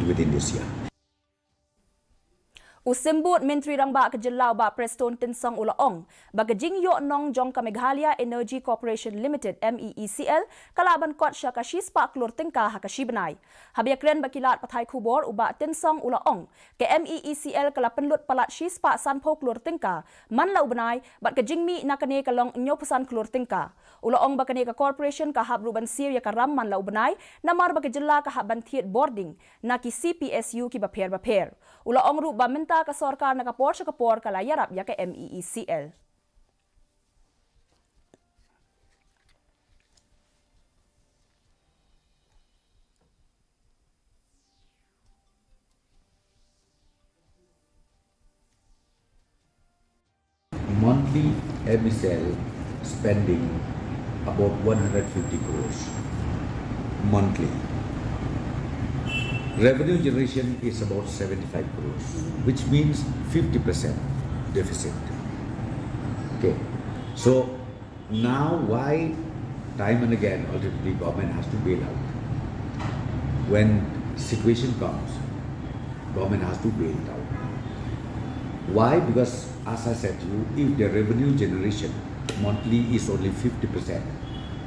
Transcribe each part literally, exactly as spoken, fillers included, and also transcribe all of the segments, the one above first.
within this year. U Symbud Myntri Rangbah ka Jylla u Bah Prestone Tynsong u la ong ba ka jingïoh nong jong ka Meghalaya Energy Corporation Limited, M E E C L, ka lah ban kot sha ka shispah klur tyngka ha ka shi bnai. Haba ïakren bad ki lad pathai khubor, u Bah Tynsong u la ong, ka M E E C L ka la pynlut palat shispah sanphew klur tyngka man la u bnai, bad ka jingmih na kane ka long hynñiewphew san klur tyngka. U la ong ba kane ka corporation ka hap ruh ban siew ïa ka ram man la u bnai, namar ba ka jylla ka hap ban thied bording na ki C P S U kiba pher bapher. U la ong ruh ba mynta ka sorkar na ka por sha ka por ka la ïarap ïa ka M E E C L. Monthly M E E C L spending about one hundred fifty crores monthly. Revenue generation is about seventy-five crores, which means fifty percent deficit. Okay, so now why time and again ultimately government has to bail out? When situation comes, government has to bail it out. Why? Because as I said to you, if the revenue generation monthly is only fifty percent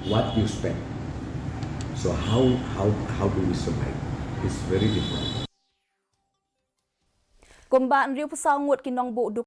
what you spend, so how how how do we survive? It's very difficult. Kumba hynriewphew saw ngut ki nongbuh